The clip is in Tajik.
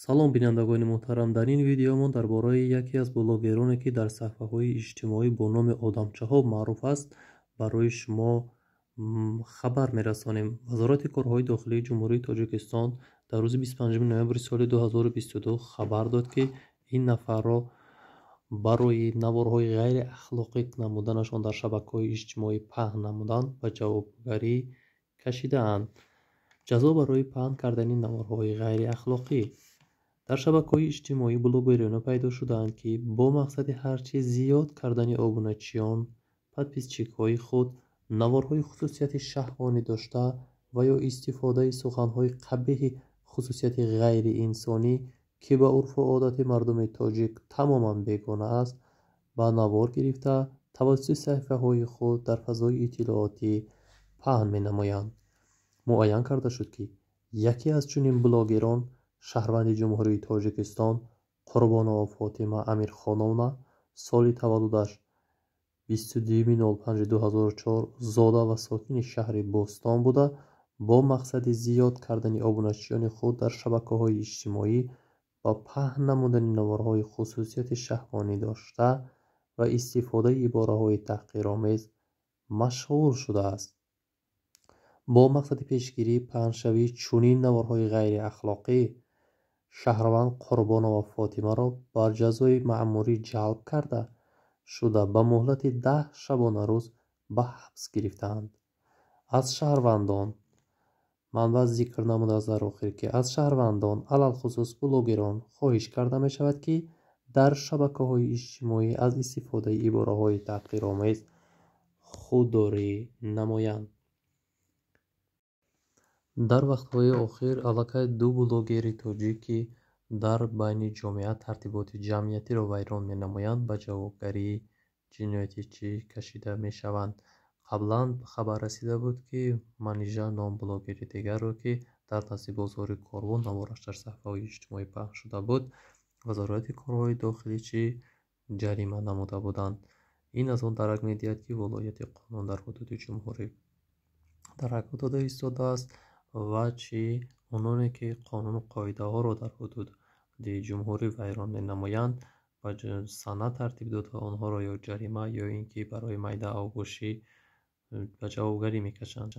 Салом, бинандагони муҳтарам. Дар ин видео мо дар бораи яке аз блогероне, ки дар саҳифаҳои иҷтимоӣ бо номи Одамчаҳо маъруф аст, барои шумо хабар мерасонем. Вазорати корҳои дохилии Ҷумҳурии Тоҷикистон дар рӯзи 25 ноябри соли 2022 хабар дод, ки ин нафарро барои наворҳои ғайриахлоқӣ намуданашон дар шабакаҳои иҷтимоӣ паҳн намудан ба ҷавобгарӣ кашидаанд. Ҷазо барои паҳн кардани наворҳои ғайриахлоқӣ. Дар шабакаҳои иҷтимоӣ блогероне пайдо шудаанд, ки бо мақсади ҳарчи зиёд кардани обуначиён, подписчикҳои худ, наворҳои хусусияти шаҳвонӣ дошта ва ё истифодаи суханҳои қабеҳи хусусияти ғайриинсонӣ, ки ба урфу одати мардуми тоҷик тамоман бегона аст, ба навор гирифта, тавассути саҳифаҳои худ дар фазои иттилоотӣ паҳн менамоянд. Муайян карда шуд, ки яке аз чунин блогерон шаҳрванди Ҷумҳурии Тоҷикистон Қурбонова Фотима Амирхоновна, соли таваллудаш 22.05.2004, зода ва сокини шаҳри Бӯстон буда, бо мақсади зиёд кардани обуначиёни худ дар шабакаҳои иҷтимоӣ ба паҳн намудани наворҳои хусусияти шаҳвонӣ дошта ва истифодаи ибораҳои таҳқиромез машғул шудааст. Бо мақсади пешгирии паҳншавии чунин наворҳои ғайриахлоқӣ, шаҳрванд Қурбонова Фотимаро бар ҷазои маъмурӣ ҷалб карда шуда, ба муҳлати 10 шабонарӯз ба ҳабс гирифтаанд. Аз шаҳрвандон манбаъ зикр намудааст дар охир, ки аз шаҳрвандон, алалхусус блогерон, хоҳиш карда мешавад, ки дар шабакаҳои иҷтимоӣ аз истифодаи ибораҳои таҳқиромез худдорӣ намоянд. Дар вақтҳои охир аллакай ду блогери тоҷик, ки дар байни ҷомеа тартиботи ҷамъиятиро вайрон менамоянд, ба ҷавобгарии ҷиноятӣ кашида мешаванд. Қаблан хабар расида буд, ки Манижа ном блогери дигарро, ки дар назди бозори Корвон навораш дар саҳифаҳои иҷтимоӣ паҳн шуда буд, Вазорати корҳои дохилӣ чӣ ҷарима намуда буданд. Ин аз он дарак медиҳад, ки волоияти қонун дар ҳудуди ҷумҳурӣ дарак дода истодааст ва чӣ ононе, ки қонуну қоидаҳоро дар ҳудуди ҷумҳурӣ вайрон менамоянд, ба сана тартиб дода, онҳоро ё ҷарима, ё ин ки барои майда авбошӣ ба ҷавобгарӣ мекашанд.